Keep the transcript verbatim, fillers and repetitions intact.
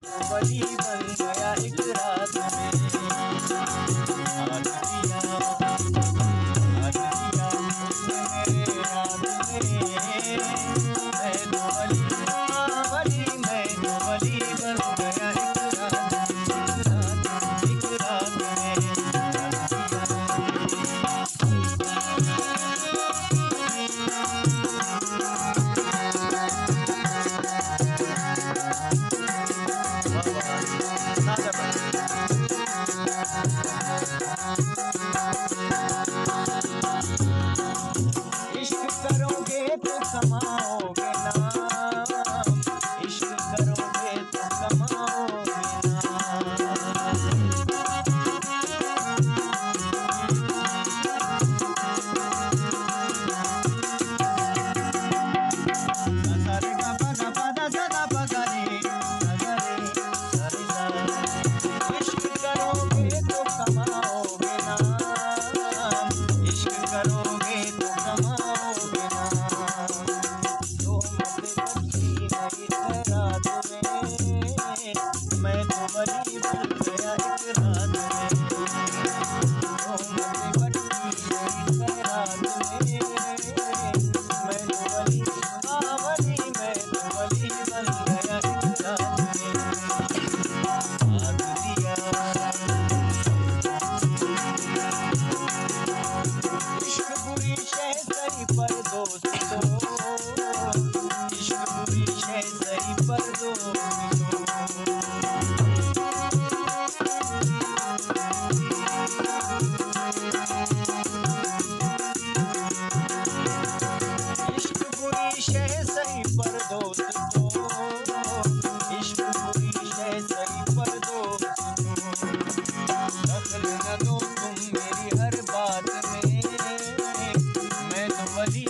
ولی بن گیا ایک رات میں۔ آج دیا، آج دیا اس نے میرے رات میں۔ میں تو ولی، ہاں ولی، میں تو ولی بن گیا ایک رات، ایک رات، ایک رات میں۔ عشق کرو گے تو کماؤ گے نام، عشق کرو گے تو کماؤ گے نام۔ عشق کرو گے تو کماؤ گے نام، عشق کرو گے تو کماؤ گے نام۔ تو مت بخشی نئی خیرات میں، میں تو ولی بن گیا ایک رات میں۔ تو مت بخشی نئی خیرات میں، میں تو ولی، ہاں ولی، میں تو ولی بن گیا ایک رات میں۔ آج دیا۔ عشق بری شے سہی پر دوست تو، عشق بری شے سہی پر دوست تو۔ عشق بری شے سہی پر دوست تو، عشق بری شے سہی پر دوست تو۔ دخل نہ دو تم میری ہر بات میں، میں تو ولی